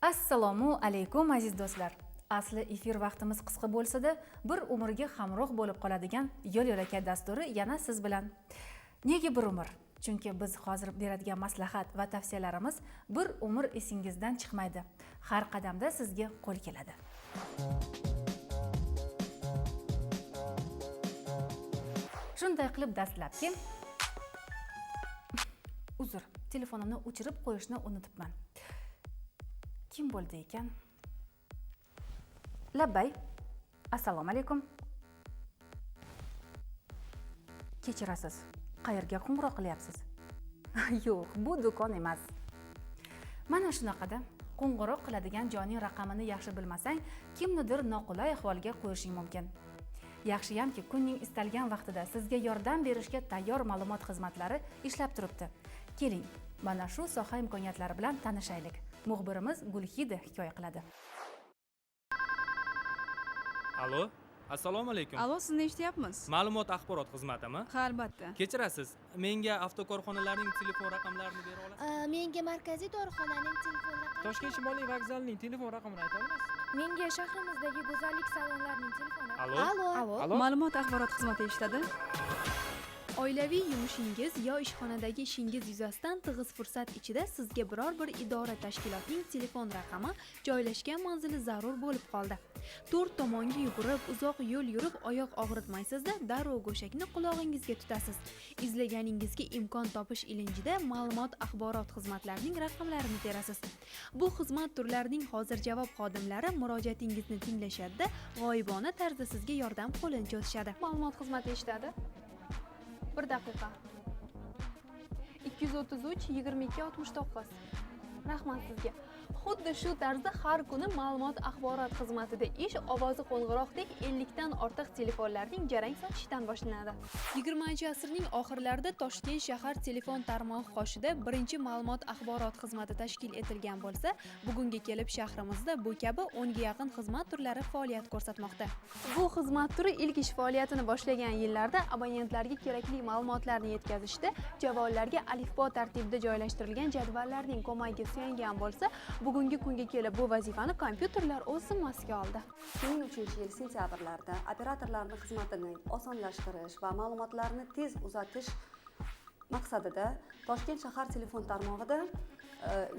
Assalomu alaykum aziz do'stlar. Asli efir vaqtimiz qisqa bo'lsa-da, bir umrga hamroh bo'lib qoladigan Yo'l-yo'lakay dasturi yana siz bilan. Nega bir umr? Chunki biz hozir beradigan maslahat va tavsiyalarimiz bir umr esingizdan chiqmaydi. Har qadamda sizga qo'l keladi. Shunday qilib dastlabki uzr, telefonimni o'chirib qo'yishni unutibman. Kim bo'ldi ekan? Labbay. Assalomu alaykum. Kechirasiz. Qayerga qo'ng'iroq qilyapsiz? Yo'q, bu do'kon emas. Mana shunaqada qo'ng'iroq qiladigan joyning raqamini yaxshi bilmasang, kimnidir noqulay ahvolga qo'yishing mumkin. Yaxshiyamki, kunning istalgan vaqtida sizga yordam berishga tayyor ma'lumot xizmatlari ishlab turibdi. Keling, mana shu soha imkoniyatlari bilan tanishaylik. Muxbirimiz Gulhida hikoya qiladi. Alo, assalomu alaykum. Alo, sizni eshityapmiz. Ma'lumot axborot xizmatimi? Ha, albatta. Kechirasiz, menga avtokorxonalarning telefon raqamlarini bera olasizmi? Menga markaziy dorixonaning telefon raqami. Toshkent Shimoliy vokzalining telefon raqamini ayta olasizmi? Menga shahrimizdagi go'zallik salonlarining telefoni. Alo? Alo. Alo. Alo? Ma'lumot axborot xizmati eshitadi. Oilaviy yumushingiz yo ishxonadagi ishingiz yuzasidan tig'iz fursat ichida sizga biror bir idora tashkilotning telefon raqami, joylashgan manzili zarur bo'lib qoldi. To'rt tomonga yugurib, uzoq yo'l yurib oyoq og'ritmaysizda, darrov go'shakni qulog'ingizga tutasiz. Izlaganingizga imkon topish ilinjida ma'lumot axborot xizmatlarining raqamlarini terasiz. Bu xizmat turlarining hozir javob xodimlari murojaatingizni tinglashadi-da, g'oyibona tarzda sizga yordam qo'lini cho'zishadi. Ma'lumot xizmati eshitadi. Bir daqiqa. 233 22 69. Rahmat sizga. Xuddi shu tarzda har kuni ma'lumot axborot xizmatida ish ovozi qo'ng'iroqdek 50 dan ortiq telefonlarning jarang sochishidan boshlanadi. 20-asrning oxirlarida Toshkent shahar telefon tarmog'i qoshida birinchi ma'lumot axborot xizmati tashkil etilgan bo'lsa, bugunga kelib shahrimizda bu kabi 10 ga yaqin xizmat turlari faoliyat ko'rsatmoqda. Bu xizmat turi ilk ish faoliyatini boshlagan yillarda abonentlarga kerakli ma'lumotlarni yetkazishda javonlarga alifbo tartibida joylashtirilgan jadvallarning ko'magiga suyangan bo'lsa, bugungi kunga kelib bu vazifani kompyuterlar o'z zimmasiga oldi. 2003-yil sentyabrlarda operatorlarning xizmatini osonlashtirish va ma'lumotlarni tez uzatish maqsadida Toshkent shahar telefon tarmog'ida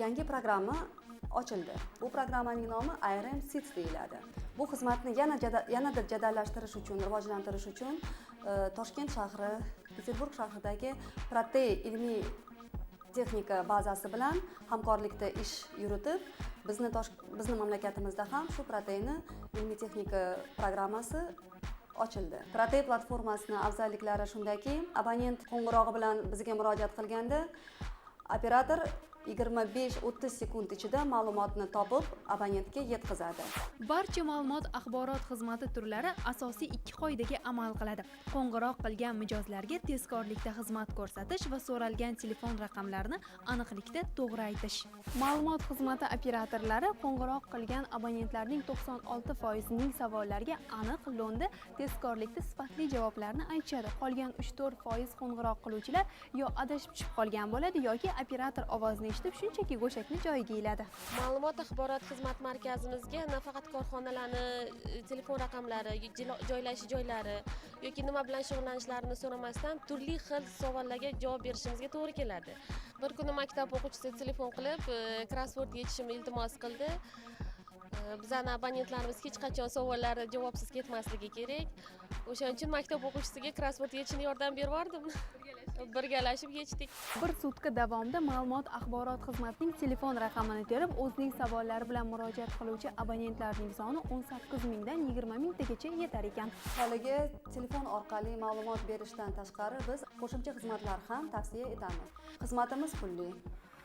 yangi programma ochildi. Bu programmaning nomi IRM Seats deyiladi. Bu xizmatni yanada jadallashtirish uchun, rivojlantirish uchun Toshkent shahri, Peterburg shahridagi Protey ilmiy texnika bazasi bilan hamkorlikda ish yuritib, bizni mamlakatimizda ham shu Proteyni ilmiy texnika programmasi ochildi. Protey platformasining afzalliklari shundaki, abonent qo'ng'irog'i bilan bizga murojaat qilganda operator 25-30 sekund ichida ma'lumotni topib abonentga yetkazadi. Barcha ma'lumot axborot xizmati turlari asosiy ikki qoidaga amal qiladi. Qo'ng'iroq qilgan mijozlarga tezkorlikda xizmat ko'rsatish va so'ralgan telefon raqamlarini aniqlikda to'g'ri aytish. Ma'lumot xizmati operatorlari qo'ng'iroq qilgan abonentlarning 96% ning savollariga aniq, lo'nda, tezkorlikda sifatli javoblarni aytishadi. Qolgan 3-4% qo'ng'iroq qiluvchilar yo adashib tushib qolgan bo'ladi yoki operator ovozini eshitib shunchaki go'shakni joyiga iladi. Ma'lumot axborot xizmat markazimizga nafaqat korxonalarni telefon raqamlari, joylashish joylari yoki nima bilan shug'ullanishlarini so'ramasdan turli xil savollarga javob berishimizga to'g'ri keladi. Bir kuni maktab o'quvchisi telefon qilib, crossword yechishimni iltimos qildi. Bizani abonentlarimiz hech qachon savollari javobsiz ketmasligi kerak. O'shaning uchun maktab o'quvchisiga crossword yechishni yordam berib yubordim. Birgalashib yechdik. Bir sutka davomida ma'lumot axborot xizmatining telefon raqamini terib, o'zining savollari bilan murojaat qiluvchi abonentlarning soni 18 mingdan 20 mingtagacha yetar ekan. Aholiga telefon orqali ma'lumot berishdan tashqari biz qo'shimcha xizmatlar ham tavsiya etamiz. Xizmatimiz pulli.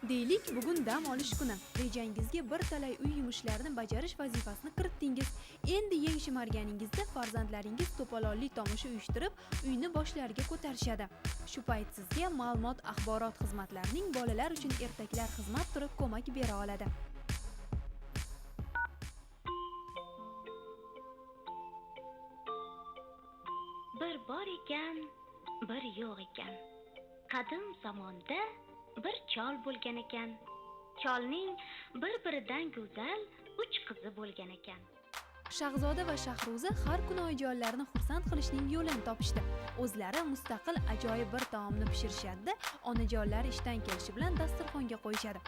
Deylik, bugun dam olish kuni. Rejangizga bir talay uy yumushlarini bajarish vazifasini kiritdingiz. Endi yeng shimarganingizda farzandlaringiz to'polonli tomosha uyushtirib, uyni boshlariga ko'tarishadi. Shu payt sizga ma'lumot axborot xizmatlarining bolalar uchun ertaklar xizmat turi ko'mak bera oladi. Bir bor ekan, bir yo'q ekan. Qadim zamonda bir chol bo'lgan ekan. Cholning bir-biridan go'zal 3 qizi bo'lgan ekan. Shahzoda va Shahruza har kuni oyijonlarni xursand qilishning yo'lini topishdi. O'zlari mustaqil ajoyib bir taomni pishirishadi, onajonlar ishdan kelishi bilan dasturxonga qo'yishadi.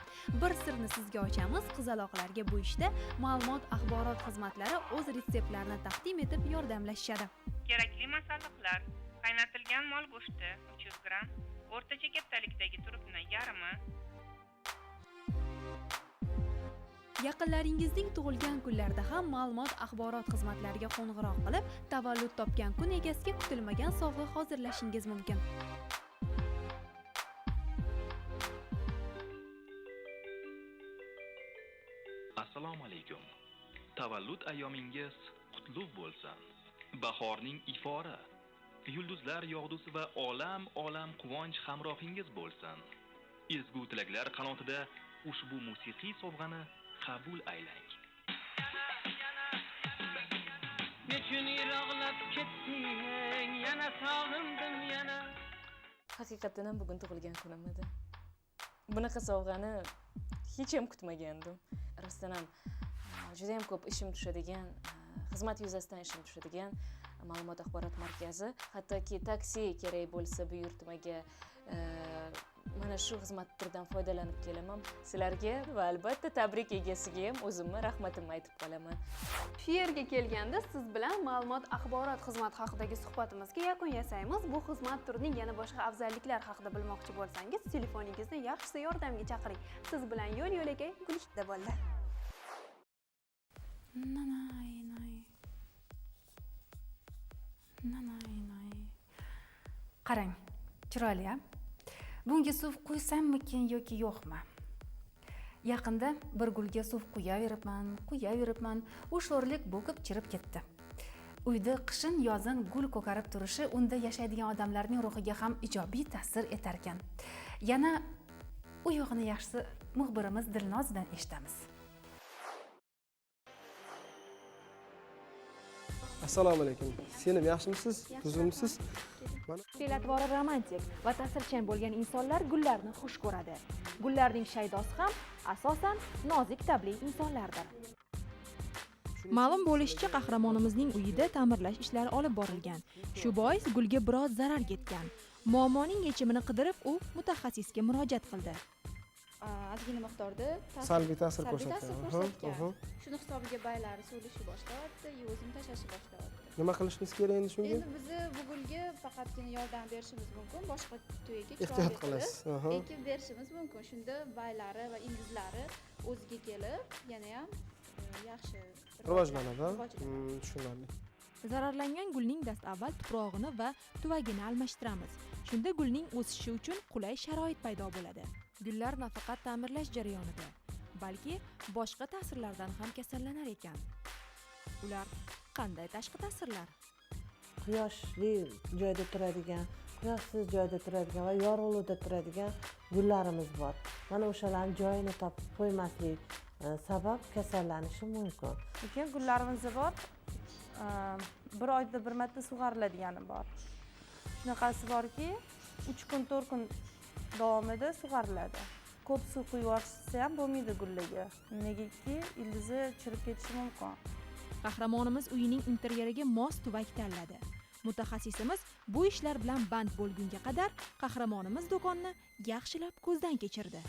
Bir sirni sizga ochamiz, qizaloqlarga bu ishda ma'lumot axborot xizmatlari o'z retseptlarini taqdim etib yordamlashishadi. Kerakli masalliqlar: qaynatilgan mol go'shti 300 gramm, o'rtacha kattalikdagi turpni yarmi. Yaqinlaringizning tug'ilgan kunlarida ham ma'lumot axborot xizmatlariga qo'ng'iroq qilib, tavallud topgan kun egasiga kutilmagan sovg'a hozirlashingiz mumkin. Assalomu alaykum. Tavallud ayyomingiz qutlug' bo'lsin. Bahorning ifori, yulduzlar yog'dusi va olam-olam quvonch hamrohingiz bo'lsin. Ezgu tilaklar qanotida ushbu musiqiy sovg'ani qabul aylang. Nechun yiroqlab ketding, yana sog'indim yana. Haqiqatan ham bugun tug'ilgan kunim edi. Bunaqa sovg'ani hech ham kutmagandim. Rostdan ham juda ham ko'p ishim tushadigan, xizmat yuzasidan ishim tushadigan ma'lumot axborot markazi, hattoki taksi kerak bo'lsa buyurtmaga mana shu xizmat turidan foydalanib kelaman. Sizlarga va albatta tabrik egasiga ham o'zimni rahmatimni aytib qolaman. Shu yerga kelganda siz bilan ma'lumot axborot xizmati haqidagi suhbatimizga yakun yasaymiz. Bu xizmat turining yana boshqa afzalliklar haqida bilmoqchi bo'lsangiz, telefoningizni yaxshisi yordamga chaqiring. Siz bilan yo'l yo'lakay Gulishda bo'ldi. Nanay nay. Nanay nay. Qarang, chiroyli-a? Bunga suv quysammikin yoki yo'qmi? Yaqinda bir gulga suv quyaveribman, u sho'rlik bo'kib chirib ketdi. Uyda qishin yozin gul ko'karib turishi unda yashaydigan odamlarning ruhiga ham ijobiy ta'sir etar ekan. Yana u yog'ini yaxshisi muxbirimiz Dilnozdan eshitamiz. Assalomu alaykum. Senim, yaxshimisiz? Tuzukmisiz? Fe'l-atvori romantik va ta'sirchan bo'lgan insonlar gullarni xush ko'radi. Gullarning shaydosi ham asosan nozik tabli insonlardir. Ma'lum bo'lishicha, qahramonimizning uyida ta'mirlash ishlari olib borilgan. Shu bois gulga biroz zarar yetgan. Muammoning yechimini qidirib, u mutaxassisga murojaat qildi. Ozgina miqdorda salbiy ta'sir ko'rsatgan. Shuni hisobiga baylari so'lishni boshlayapti, o'zini tashlashni boshlayapti. Nima qilishimiz kerak endi shunga? Endi biz bu gulga faqatgina yordam berishimiz mumkin, boshqa tuyaga ehtiyot qilasiz. Ekib berishimiz mumkin. Shunda baylari va ildizlari o'ziga kelib, yana ham yaxshi rivojlanadi. Tushunarli. Zararlangan gulning dastavval tuprog'ini va tuvagini almashtiramiz. Shunda gulning o'sishi uchun qulay sharoit paydo bo'ladi. Gullar nafaqat ta'mirlash jarayonida, balki boshqa ta'sirlardan ham kasallanar ekan. Ular qanday tashqi ta'sirlar? Quyoshli joyda turadigan, quyoshsiz joyda turadigan va yorug'likda turadigan gullarimiz bor. Mana o'shalarning joyini topib qo'ymaslik sabab kasallanishi mumkin. Lekin gullarimiz bor, bir oyda bir marta sug'oriladigani bor. Shunaqasi borki, 3 kun, 4 kun davomida sug'oriladi. Ko'p suv quyib yuborsa ham bo'lmaydi gullarga. Negaki ildizi chirib ketishi mumkin. Qahramonimiz uyining interyeriga mos tuvak tanladi. Mutaxassisimiz bu ishlar bilan band bo'lgunga qadar qahramonimiz do'konni yaxshilab ko'zdan kechirdi.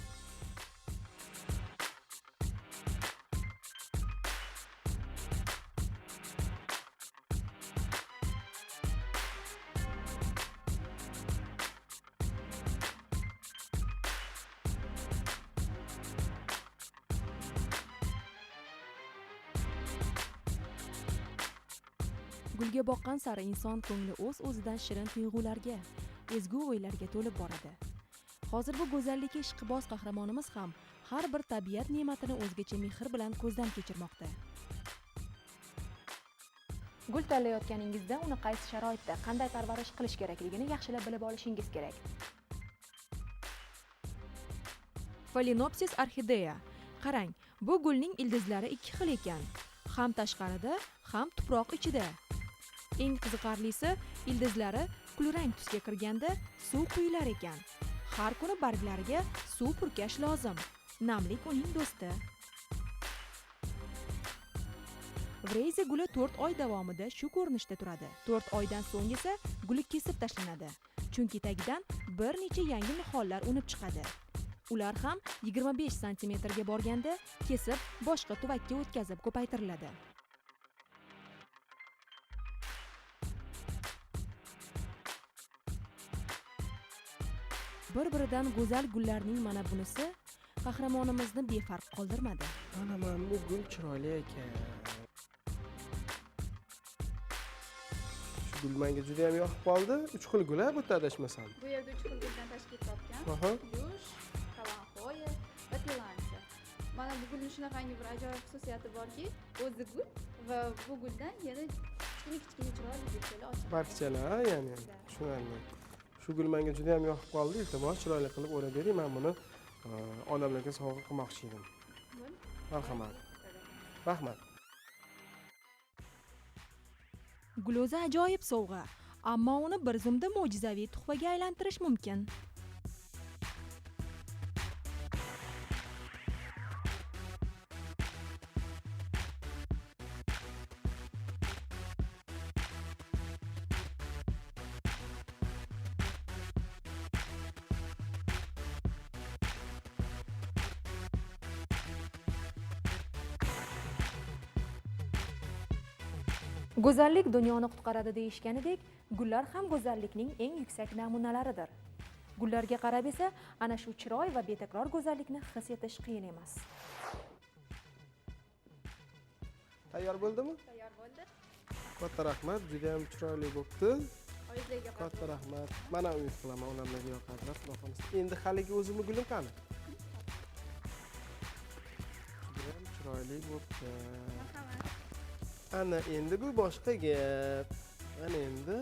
Gulga boqqan sari inson ko'ngli o'z-o'zidan shirin tuyg'ularga, ezgu o'ylarga to'lib boradi. Hozir bu go'zallikka ishqiboz qahramonimiz ham har bir tabiat ne'matini o'zgacha mehr bilan ko'zdan kechirmoqda. Gul tanlayotganingizda uni qaysi sharoitda, qanday parvarish qilish kerakligini yaxshilab bilib olishingiz kerak. Phalaenopsis orxidea. Qarang, bu gulning ildizlari ikki xil ekan. Ham tashqarida, ham tuproq ichida. Eng qiziqarlisi, ildizlari kulrang tusga kirganda suv quyilar ekan. Har kuni barglariga suv purkash lozim. Namlik uning do'sti. Vreyza guli 4 oy davomida shu ko'rinishda turadi. 4 oydan so'ng esa guli kesib tashlanadi. Chunki tagidan bir necha yangi nihollar unib chiqadi. Ular ham 25 santimetrga borganda kesib boshqa tuvakka o'tkazib ko'paytiriladi. Bir-biridan go'zal gullarning mana bunisi qahramonimizni befarq qoldirmadi. Mana bu gul chiroyli ekan. Shu gul menga juda ham yoqib qoldi. 3 xil gul bu yerda adashmasam. Bu yerda 3 xil guldan tashkil topgan. Plyush, kalanxoya va tilansiya. Mana bu gulning shunaqangi bir ajoyib xususiyati borki, o'zi gul va bu guldan yana kichkina-kichkina chiroyli gulchalar ochadi. Bargchalar, ya'ni tushunarli. Shu gul menga juda ham yoqib qoldi. Iltimos, chiroyli qilib o'rab bering. Men buni onamlarga sovg'a qilmoqchi edim. Marhamat. Rahmat. Gul o'zi ajoyib sovg'a, ammo uni bir zumda mo'jizaviy tuhfaga aylantirish mumkin. Go'zallik dunyoni qutqaradi deyishganidek, gullar ham go'zallikning eng yuksak namunalaridir. Gullarga qarab esa ana shu chiroy va betakror go'zallikni his etish qiyin emas. Tayyor bo'ldimi? Tayyor bo'ldi. Katta rahmat, juda ham chiroyli bo'pti. Oyizlarga katta rahmat. Mana umid qilaman, onamlarga yoqadi, xudo xohlasa. Endi haligi o'zimni gulim qani? Juda ham chiroyli bo'pti. Marhamat. Ana endi bu boshqa gap. Ana endi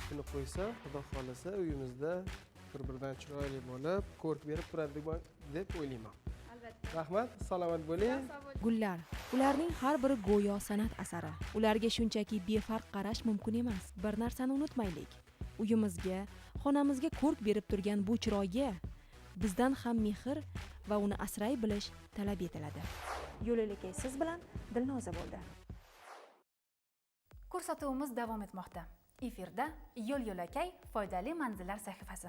buni qo'ysa, xudo xohlasa uyimizda bir-biridan chiroyli bo'lib, ko'rk berib turadi deb o'ylayman. Albatta. Rahmat, salomat bo'ling. Gullar, ularning har biri go'yo san'at asari. Ularga shunchaki befarq qarash mumkin emas. Bir narsani unutmaylik. Uyimizga, xonamizga ko'rk berib turgan bu chiroyga bizdan ham mehr va uni asray bilish talab etiladi. Yo'l yo'lakay siz bilan Dilnoza bo'ldi. Ko'rsatuvimiz davom etmoqda. Efirda Yo'l yo'lakay foydali manzillar sahifasi.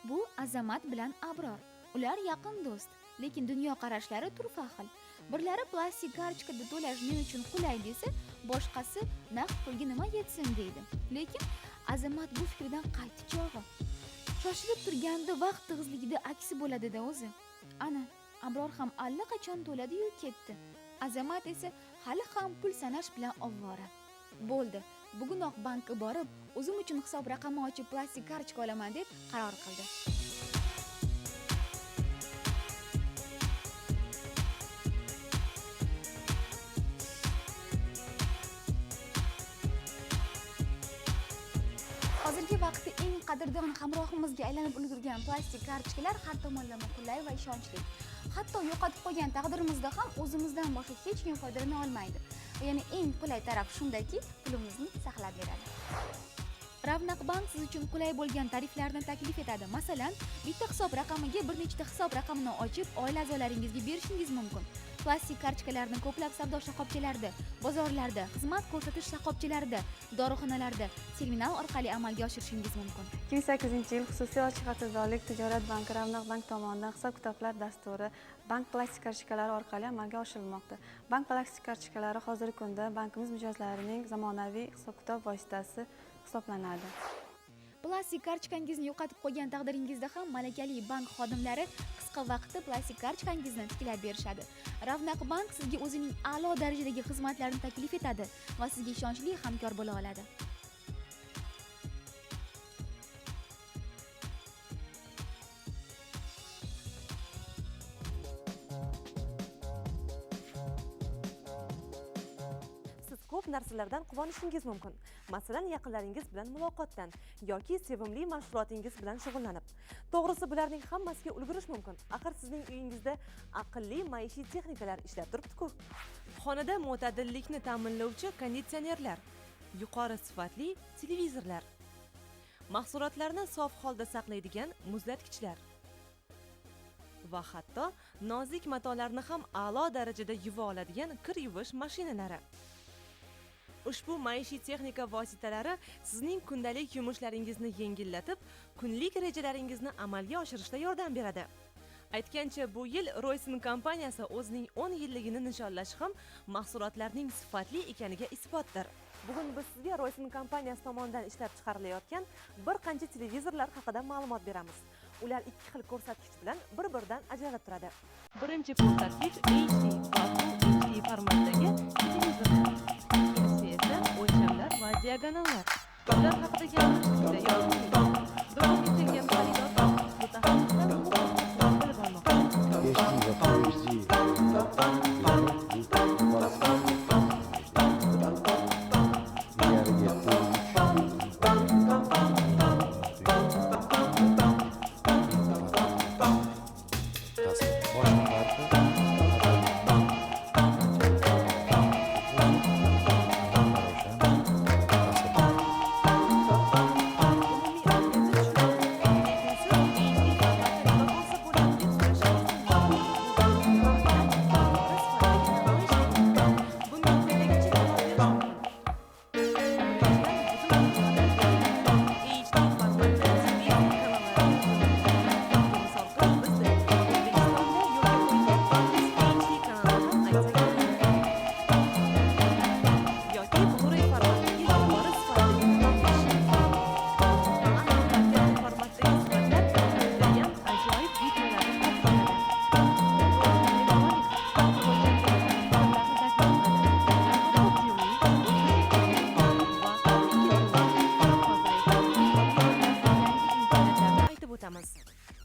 Bu Azamat bilan Abror. Ular yaqin do'st, lekin dunyoqarashlari turfa xil. Birlari plastik kartochkada to'lash men uchun qulay desa, boshqasi naqd pulga nima yetsin deydi. Lekin Azamat bu fikridan qaytdi chog'i. Shoshilib turganda vaqt tig'izligida aksi bo'ladi-da o'zi. Ana Abror ham allaqachon to'ladi-yu ketdi. Azamat esa hali ham pul sanash bilan ovora. Bo'ldi, bugunoq bankka borib, o'zim uchun hisob raqami ochib plastik kartochka olaman deb qaror qildi. Hozirgi vaqtda eng qadrdon hamrohimizga aylanib ulgurgan plastik kartochkalar har tomonlama qulay va ishonchli. Hatto yo'qotib qo'ygan taqdirimizda ham o'zimizdan boshqa hech kim foydalana olmaydi. Ya'ni eng qulay taraf shundaki, pulimizni saqlab beradi. Ravnaq bank siz uchun qulay bo'lgan tariflarni taklif etadi. Masalan, bitta hisob raqamiga bir nechta hisob raqamini ochib, oila a'zolaringizga berishingiz mumkin. Plastik kartochkalarni ko'plab savdo shoxobchalarida, bozorlarda, xizmat ko'rsatish shoxobchalarida, dorixonalarda, terminal orqali amalga oshirishingiz mumkin. 2008-yil xususiy ochiq aksiyadorlik tijorat banki Ravnaq bank tomonidan hisob-kitoblar dasturi bank plastik kartochkalari orqali amalga oshirilmoqda. Bank plastik kartochkalari hozirgi kunda bankimiz mijozlarining zamonaviy hisob-kitob vositasi hisoblanadi. Plastik kartochkangizni yo'qotib qo'ygan taqdiringizda ham malakali bank xodimlari qisqa vaqtda plastik kartochkangizni tiklab berishadi. Ravnaq bank sizga o'zining a'lo darajadagi xizmatlarini taklif etadi va sizga ishonchli hamkor bo'la oladi. Ko'p narsalardan quvonishingiz mumkin. Masalan, yaqinlaringiz bilan muloqotdan yoki sevimli mashg'ulotingiz bilan shug'ullanib. To'g'risi, bularning hammasiga ulgurish mumkin. Axir sizning uyingizda aqlli maishiy texnikalar ishlab turibdi-ku. Xonada mo'tadillikni ta'minlovchi konditsionerlar, yuqori sifatli televizorlar, Mahsulotlarni sof holda saqlaydigan muzlatgichlar va hatto nozik matolarni ham a'lo darajada yuva oladigan kir yuvish mashinalari. Ushbu maishiy texnika vositalari sizning kundalik yumushlaringizni yengillatib, kunlik rejalaringizni amalga oshirishda yordam beradi. Aytgancha, bu yil Royson kompaniyasi o'zining 10 yilligini nishonlashi ham mahsulotlarning sifatli ekaniga isbotdir. Bugun biz sizga Royson kompaniyasi tomonidan ishlab chiqarilayotgan bir qancha televizorlar haqida ma'lumot beramiz. Ular ikki xil ko'rsatkich bilan bir-biridan ajralib turadi. Birinchi ko'rsatkich HD va Full HD formatdagi televizorlar. Ikkinchisi esa o'lchamlar va diagonallar. Ular haqida gapirish juda yoqimli. Do'konga kelgan xaridorlar mutaxassislar bilib olmoqda. HD va Full HD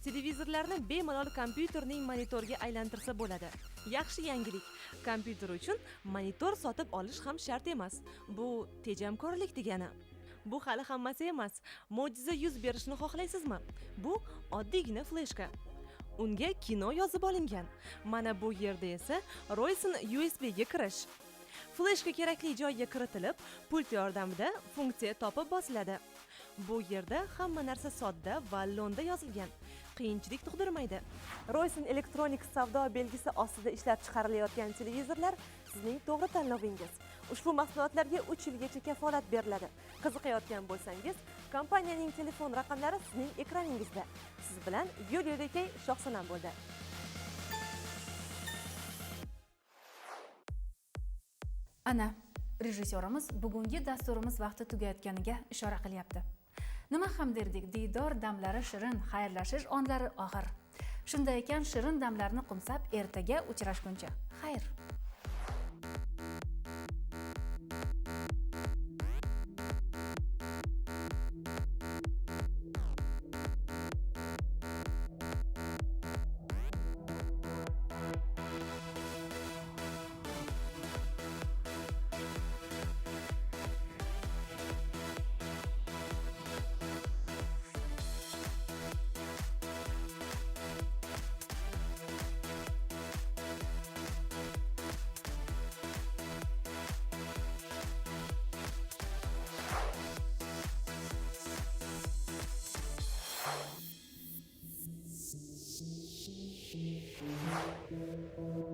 Televizorlarni bemalol kompyuterning monitoriga aylantirsa bo'ladi. Yaxshi yangilik. Kompyuter uchun monitor sotib olish ham shart emas. Bu tejamkorlik degani. Bu hali hammasi emas. Mo'jiza yuz berishini xohlaysizmi? Bu oddiygina fleshka. Unga kino yozib olingan. Mana bu yerda esa Royson USB ga kirish. Fleshka kerakli joyga kiritilib, pult yordamida funksiya topib bosiladi. Bu yerda hamma narsa sodda va lo'nda yozilgan. Qiyinchilik tug'dirmaydi. Royson Electronics savdo belgisi ostida ishlab chiqarilayotgan televizorlar sizning to'g'ri tanlovingiz. Ushbu mahsulotlarga 3 yilgacha kafolat beriladi. Qiziqayotgan bo'lsangiz, kompaniyaning telefon raqamlari sizning ekraningizda. Siz bilan yo'l yo'lakay Shohsanam bo'ldi. Ana, rejissyorimiz bugungi dasturimiz vaqti tugayotganiga ishora qilyapti. Nima ham derdik, diydor damlari shirin, xayrlashish onlari og'ir. Shunday ekan, shirin damlarni qumsab, ertaga uchrashguncha xayr. Thank you.